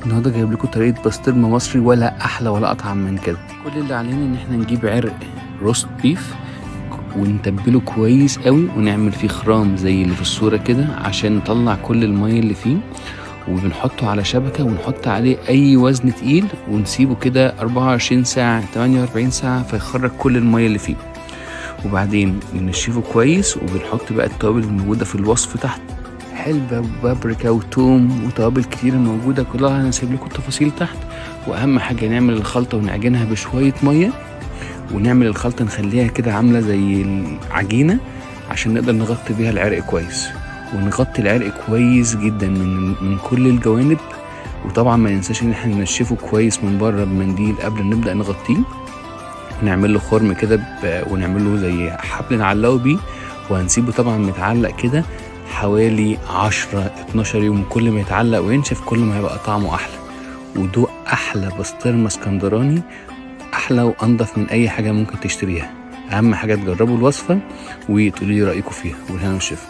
النهارده جايب لكم طريقه بسطرمه مصري ولا احلى ولا اطعم من كده. كل اللي علينا ان احنا نجيب عرق roast beef ونتبله كويس قوي ونعمل فيه خرام زي اللي في الصورة كده عشان نطلع كل المية اللي فيه، وبنحطه على شبكة ونحط عليه اي وزن تقيل ونسيبه كده 24 ساعة 48 ساعة فيخرج كل المية اللي فيه. وبعدين ننشفه كويس وبنحط بقى التوابل الموجودة في الوصف تحت، حلبة وبابريكا وتوم وتوابل كتيرة موجودة كلها، أنا سايب لكم التفاصيل تحت. وأهم حاجة نعمل الخلطة ونعجنها بشوية مية، ونعمل الخلطة نخليها كده عاملة زي العجينة عشان نقدر نغطي بيها العرق كويس، ونغطي العرق كويس جدا من كل الجوانب. وطبعا ما ننساش ان احنا ننشفه كويس من بره بمنديل قبل ما نبدأ نغطيه، ونعمل له خرم كده ونعمل له زي حبل نعلقه بيه، وهنسيبه طبعا متعلق كده حوالي 10-12 يوم. كل ما يتعلق وينشف كل ما هيبقى طعمه أحلى. ودوق أحلى بسطرمة اسكندراني، أحلى وأنضف من أي حاجة ممكن تشتريها. أهم حاجة تجربوا الوصفة وتقولوا لي رأيكم فيها، والهنا والشفا.